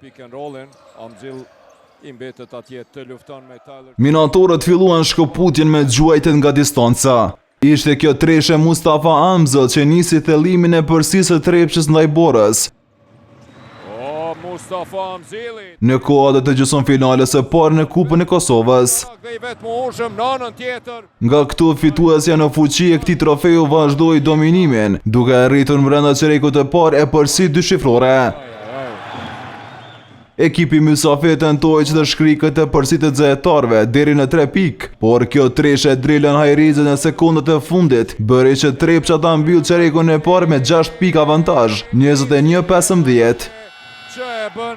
Pick and rollin, Amzil i mbetet atje të lufton me Tyler. Minatorët filluan shkëputjen me gjuajtjet nga distanca. Ishte kjo treshe Mustafa Amzil që nisi thellimin e epërsisë së Trepçës ndaj Borës. O, Mustafa Amzili. Në kuadër të gjysmëfinales së parë në Kupën e Kosovës. Dhe i vetëmohueshëm në anën tjetër. Nga këtu fituesja në fuqi e këtij trofeu vazhdoi dominimin, duke arritur brenda çerekut të parë epërsi dyshifrore. Ekipi mysafir tentoi që të shkrijë këtë epërsi të xehetarëve deri në 3 pikë, por kjo treshe e Drilon Hajrizit në sekondat e fundit bëri që Trepça ta mbyllë çerekun e parë me 6 pikë avantazh, 21-15. Që e bën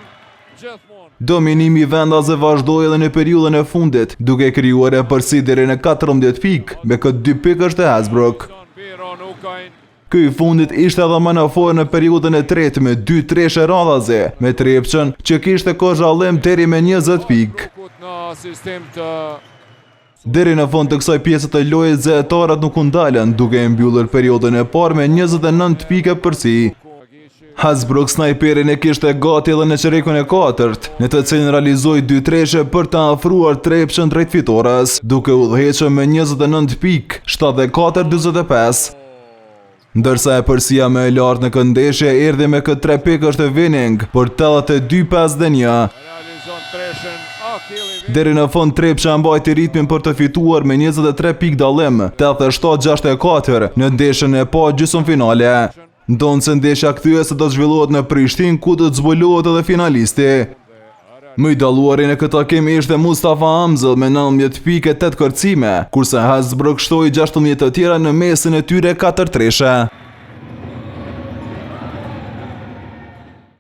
gjithmonë. Dominimi i vendasve vazhdoi edhe në periudhën e fundit, duke krijuar epërsi deri në 14 pikë, me këtë dy pikësh të Hasbrook. Biron Ukajn. Ky i fundit ishte edhe më në formë në periudhën e tretë me dy treshe radhazi, me Trepçën që kishte kosh dallim deri me 20 pikë. Brukut në asistim të Deri në fund të kësaj pjese të lojës xehetarët nuk u ndalën, duke e mbyllur periudhën e parë me 29 pikë epërsi. Hasbrook snajperin e kishte gati edhe në çerekun e katërt, në të cilin realizoi dy treshe për të afruar Trepçën drejt fitores, duke udhëhequr me 29 pikë, 74-45. Ndërsa epërsia më e lartë në këtë ndeshje erdhi me këtë tre pikësh të Winning për 82-51. realizon treshen Akili. Deri në fund Trepça mbajti ritmin për të fituar me 23 pikë dallim, 87-64 në ndeshjen e parë gjysmëfinale. Ndonëse ndeshja kthyese do të zhvillohet në Prishtinë ku do të zbulohet edhe finalisti. Më i dalluari në këtë takim ishte Mustafa Amzil me 19 pikë e 8 kërcime, kurse Hasbrook shtoi 16 të tjera në mesin e tyre 4 treshe.